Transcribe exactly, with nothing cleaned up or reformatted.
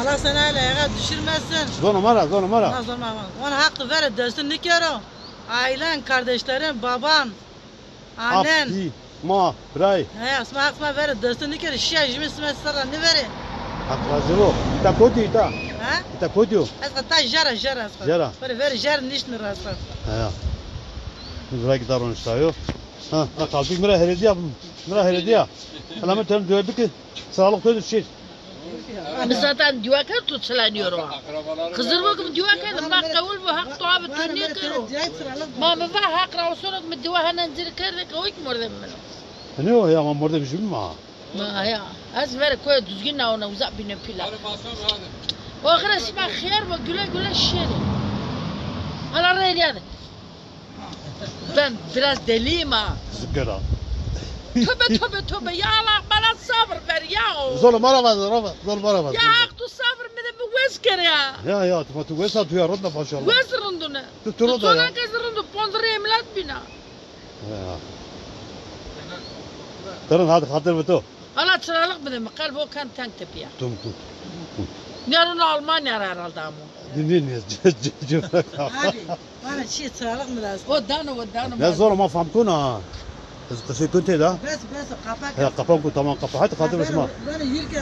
Allah seni aile ayağa düşürmesin. Zona mara, zona mara. Ondan sonra ama. Ona hakkı vere desti nikero. Ailen, kardeşlerin, baban, annen. Apti, ma, bray. He, asma hakkı vere desti nikero. Şiya jimi sime sarra ni vere. Hak razı ol. İta koti ita. Ha? İta koti o. Eska ta jara, jara eska. Jara. Vere, vere jara nişni rasta. He ya. Bırak gitar onu işte yo. Ha, ha, kalktık mira herediya. Mira herediya. Alamet terim dua biki. Sağlık tozdur şey. Mi zaten dua kerd tu çilanîyo ro. Xizir vo ki mi dua kerd, ma qewil vo, Haq dua bi tu nêkero. Ma mi va Haq ra osonok mi dua henen cir kerde ki oyk mordem mi. Ne o ya, ma mordem jim ma. Ma ya, ez vere koya Duzgin na ona uzak bine pila. Oxire sima xiyar vo, güle güle şêrê. Ala rê riyade. Ben biraz deliyim ha. Zikir ha. Tövbe, tövbe, tövbe. Ya Allah, bana sabır ver ya. Zor mara vaz, zor mara vaz. Ya Haq, tu sabır mi de mi wes kere ya. Ya, ya, tu, tu wes ha, tu ya rind a maşallah. Wes rindune. Tu, tu rind a ya. Zona kes rindu, pondre emlat bina. Ya. Durun, hadi, xatir bi tu. Ala çiralık bide mi? Qelb o ken teng tepiya. Tum, tum. Nerun Almanya ra herhalde amo. Dinle, dinle. Hadi. Bana şey çiralık mı lazım? O dano, o dano. Ne zor ama fam kuna. Ez qisê kun tê da. Bes, bes, kapak. Ya, kapak ku, tamam, kapak. Hadi, hadi, bismillah. Bana yürü